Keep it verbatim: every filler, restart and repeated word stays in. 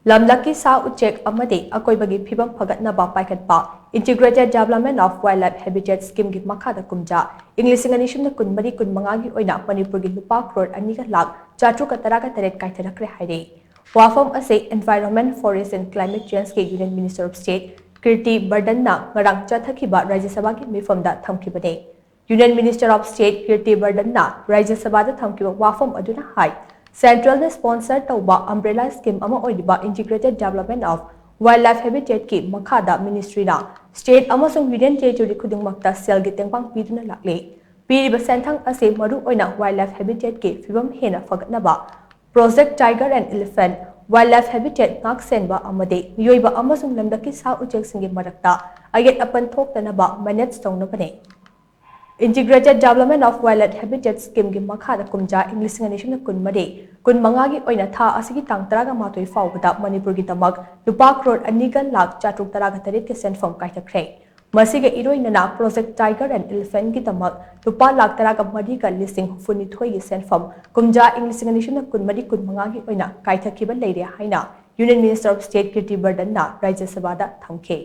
ꯂꯝꯂꯛꯀꯤ ꯁꯥ ꯎꯆꯦꯛ ꯑꯃꯗꯤ ꯑꯀꯣꯏꯕꯒꯤ ꯐꯤꯕꯝ ꯐꯒꯠꯅꯕ ꯄꯥꯏꯈꯠꯄ Integrated Development of Wildlife Habitat Scheme ꯒꯤ ꯃꯈꯥꯗ ꯀꯨꯝꯖꯥ ꯏꯪ ꯂꯤꯁꯤꯡ ꯑꯅꯤ ꯁꯨꯞꯅ ꯀꯨꯟꯃꯔꯤ ꯀꯨꯟꯃꯉꯥꯒꯤ ꯑꯣꯏꯅ ꯃꯅꯤꯄꯨꯔꯒꯤ ꯂꯨꯄꯥ ꯀ꯭ꯔꯣꯔ ꯑꯅꯤꯒ ꯂꯥꯈ ꯆꯥꯇ꯭ꯔꯨꯛꯀ ꯇꯔꯥꯒ ꯇꯔꯦꯠ ꯀꯥꯏꯊꯔꯛꯈ꯭ꯔꯦ ꯍꯥꯏꯔꯤ꯫ ꯋꯥꯐꯝ ꯑꯁꯤ Environment, Forest and Climate Change ꯒꯤ Union Minister of State ꯀꯤꯔꯇꯤ ꯕꯔꯙꯟꯅ ꯉꯔꯥꯡ ꯆꯠꯊꯈꯤꯕ ꯔꯥꯖ꯭ꯌ ꯁꯚꯥꯒꯤ ꯃꯤꯐꯝꯗ ꯊꯝꯈꯤꯕꯅꯤ꯫ Union Minister of State ꯀꯤꯔꯇꯤ ꯕꯔꯙꯟꯅ ꯔꯥꯖ꯭ꯌ ꯁꯚꯥꯗ ꯊꯝꯈꯤꯕ ꯋꯥꯐꯝ ꯑꯗꯨꯅ ꯍꯥꯏ, Central ꯅ sponsor ꯇꯧꯕ umbrella scheme ꯑꯃ ꯑꯣꯏꯔꯤꯕ Integrated Development of Wildlife Habitat ꯀꯤ ꯃꯈꯥꯗ ministry ꯅ state ꯑꯃꯁꯨꯡ union territory ꯈꯨꯗꯤꯡꯃꯛꯇ ꯁꯦꯜꯒꯤ ꯇꯦꯡꯕꯥꯡ ꯄꯤꯗꯨꯅ ꯂꯥꯛꯂꯤ꯫ ꯄꯤꯔꯤꯕ ꯁꯦꯟꯊꯪ ꯑꯁꯤ ꯃꯔꯨꯑꯣꯏꯅ wildlife habitat ꯀꯤ ꯐꯤꯕꯝ ꯍꯦꯟꯅ ꯐꯒꯠꯅꯕ, Project Tiger and Elephant, wildlife habitat ꯉꯥꯛ-ꯁꯦꯟꯕ ꯑꯃꯗꯤ ꯃꯤꯑꯣꯏꯕ ꯑꯃꯁꯨꯡ ꯂꯝꯂꯛꯀꯤ ꯁꯥ ꯎꯆꯦꯛꯁꯤꯡꯒꯤ ꯃꯔꯛꯇ ꯑꯌꯦꯠ ꯑꯄꯟ ꯊꯣꯛꯇꯅꯕ manage ꯇꯧꯅꯕꯅꯤ꯫ Integrated Development of Wildlife Habitat Scheme ꯒꯤ ꯃꯈꯥꯗ ꯀꯨꯝꯖꯥ ꯏꯪ ꯂꯤꯁꯤꯡ ꯑꯅꯤ ꯁꯨꯞꯅ ꯀꯨꯟꯃꯔꯤ ꯀꯨꯟꯃꯉꯥꯒꯤ ꯑꯣꯏꯅ ꯊꯥ ꯑꯁꯤꯒꯤ ꯇꯥꯡ ꯇꯔꯥꯃꯥꯊꯣꯏ ꯐꯥꯎꯕꯗ ꯃꯅꯤꯄꯨꯔꯒꯤꯗꯃꯛ ꯂꯨꯄꯥ ꯀ꯭ꯔꯣꯔ ꯑꯅꯤꯒ ꯂꯥꯈ ꯆꯥꯇ꯭ꯔꯨꯛ ꯇꯔꯥꯒ ꯇꯔꯦꯠꯀꯤ ꯁꯦꯟꯐꯝ ꯀꯥꯏꯊꯈ꯭ꯔꯦ꯫ ꯃꯁꯤꯒ ꯏꯔꯣꯏꯅꯅ Project Tiger and Elephant ꯒꯤꯗꯃꯛ ꯂꯨꯄꯥ ꯂꯥꯈ ꯇꯔꯥꯒ ꯃꯔꯤꯒ ꯂꯤꯁꯤꯡ ꯍꯨꯝꯐꯨꯅꯤꯊꯣꯏꯒꯤ ꯁꯦꯟꯐꯝ ꯀꯨꯝꯖꯥ ꯏꯪ ꯂꯤꯁꯤꯡ ꯑꯅꯤ ꯁꯨꯞꯅ ꯀꯨꯟꯃꯔꯤ ꯀꯨꯟꯃꯉꯥꯒꯤ ꯑꯣꯏꯅ ꯀꯥꯏꯊꯈꯤꯕ ꯂꯩꯔꯦ ꯍꯥꯏꯅ Union Minister of State ꯀꯤꯔꯇꯤ ꯕꯔꯙꯟꯅ ꯔꯥꯖ꯭ꯌ ꯁꯚꯥꯗ ꯊꯝꯈꯤ꯫